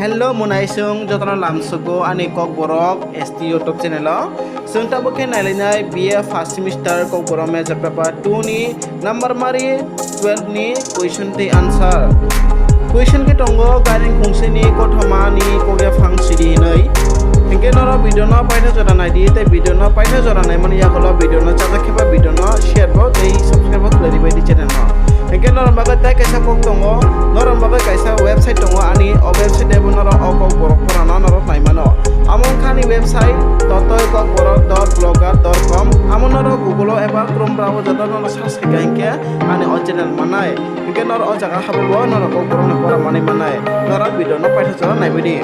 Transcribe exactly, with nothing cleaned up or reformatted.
Hello, munaisung jotono lamsugo ani Kokborok S T YouTube channel o. Chwng tabuk khe nailainai B A first semester Kokborok major paper two ni number mari twelve ni question tei answer. Question khe tongo, gairing khungsini kothoma ni kokya phang siri hinwi. Hinkhe norok video no paitha jora naidi, tei video no paitha jora naimani yagulo video no chajak khe ba video no share bo tei subscribe bo khlai ribai di channel no. Hinkhe norok bagwi tei kaisa kok tongo, norok bagwi kaisa website tongo ani, o website ebo norok o Kokborok porano norok naimano. Amo wngkha ani website totoi kokborok dot blogger dot com. Amo norok Google o eba Chrome browser o norok search khaikha hinkhe ani o channel mannai. Hinkhe norok o jaga habwi bo norok Kokborok ni pora manwi mannai. Norok video no paitha jora naibai di.